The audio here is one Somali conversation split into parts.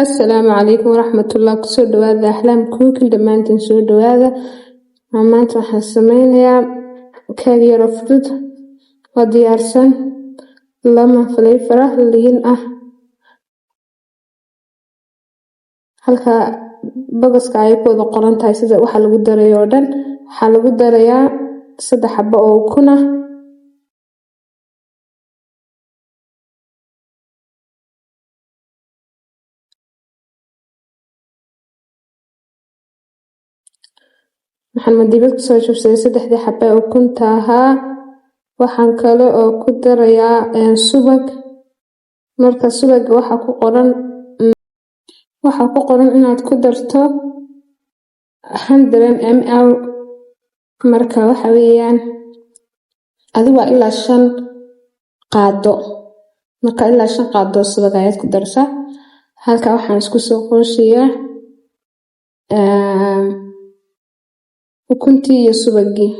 Asalaamu calaykum waraxmatullah. Kusoo dhawaada Axlaam Cooking. Dhammaantiin soo dhawaada. Maanta waxaan sameynayaa keeg yaro fudud oo diyaarsan, lemon flavor ah, liin ah. Halka bogaska ay ku wada qoran tahay sida waxa lagu darayo oo dhan. Waxaa lagu darayaa 3 xabo oo ukun ah, Waxaan madiibad kusoo jabsaday saddexdii xabo ee ukunta ahaa. Waxaan kale oo ku darayaa subag. Marka subaga waxaa ku qoran inaad ku darto 100 ml. Marka waxa weeyaan adigu waa ilaa 5 qaado. Marka ilaa 5 qaado subag ayaad ku darsaa. Halka waxaan isku soo qooshayaa ukuntii iyo subagii.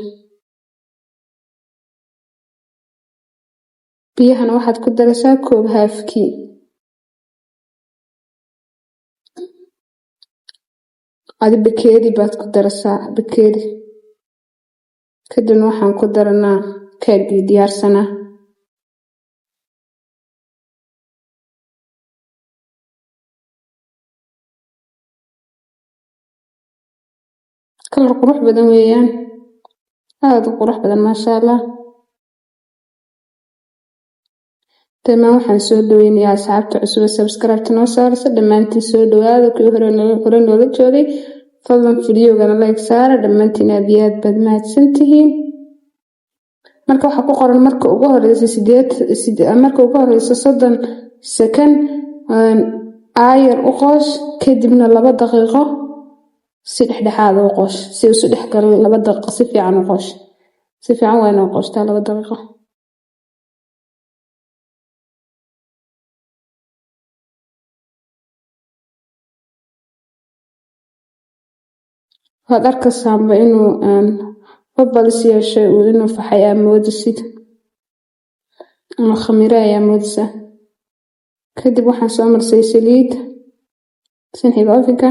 Biyahana waxaad ku daraysaa koob haafkii. Adi bakeeri baad ku daraysaa, bakeeri. Kadibna waxaan ku daranaa keegii diyaarsanaa. Kalar qurux badan weeyaan, aada u qurux badan, maasha Allah. Dhammaan waxaan soo dhaweynayaa asxaabta cusub ee subscribe noo saaraysa. Dhammaantiin soo dhawaada. Kuwii hore noola joogay, fadlan videogana like saara. Dhammaantiin aad iyo aad baad mahadsantihiin. Marka waxaa ku qoran marka ugu horeysa sideed, marka ugu horeysa 30 second aayar u qoosh, kadibna 2 daqiiqo si dhexdhexaad u qoosh, si isu dhex galo. 2 daqiiqo si fiican u qoosh, si fiican waa inaa qoostaa 2 daqiiqo. Waad arkaysaanba inuu bubbles yeeshay, uu inuu faxay aa moodisid, inuu khamiiro ayaa moodaysaa. Kadib waxaan soo marsay saliid sinxiga ovenka.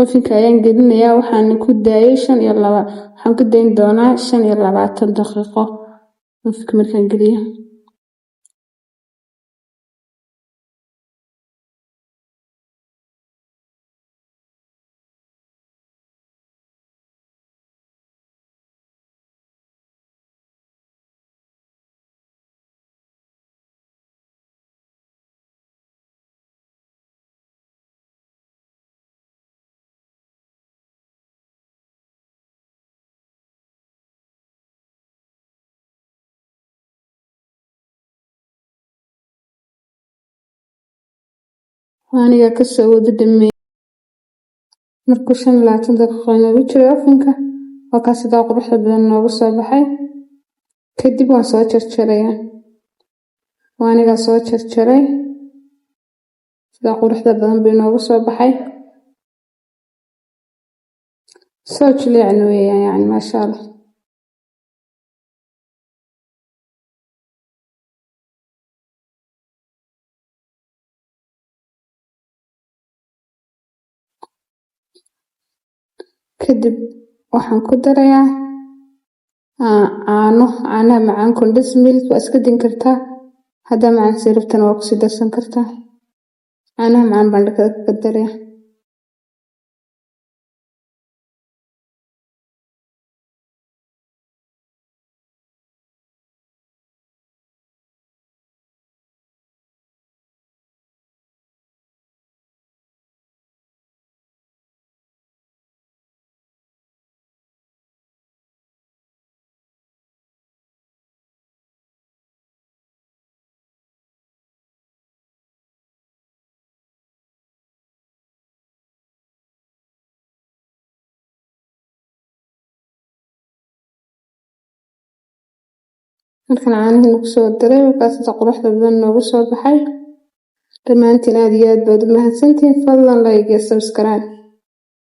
Ovenka ayaan gelinayaa. Waxaan ku daayay shan iyo laba, waxaan ku dayn doonaa 25 daqiiqo ovenka markaan geliyo. Aniga kasoo wada dhameeyay. Markuu 25 daqiiqo inoogu jiray ovenka, waa kaa sidaa quruxda badan noogu soo baxay. Kadib waan soo jarjarayaa. Waa anigaa soo jarjaray. Sidaa quruxda badan buu inoogu soo baxay. Soo jileecna weeyaan, yacni maasha Allah. Kadib waxaan ku darayaa caano, caanaha macaan, condensed milk. Waa iska din kartaa, haddaa macaan sii rabtana waa kusii darsan kartaa. Caanaha macaan baan dhakada kaga darayaa. Markaan caanihii nagu soo daray, markaas sida quruxda badan noogu soo baxay. Dhammaantiin aad iyo aad baad u mahadsantihiin. Fadlan like iyo subscribe.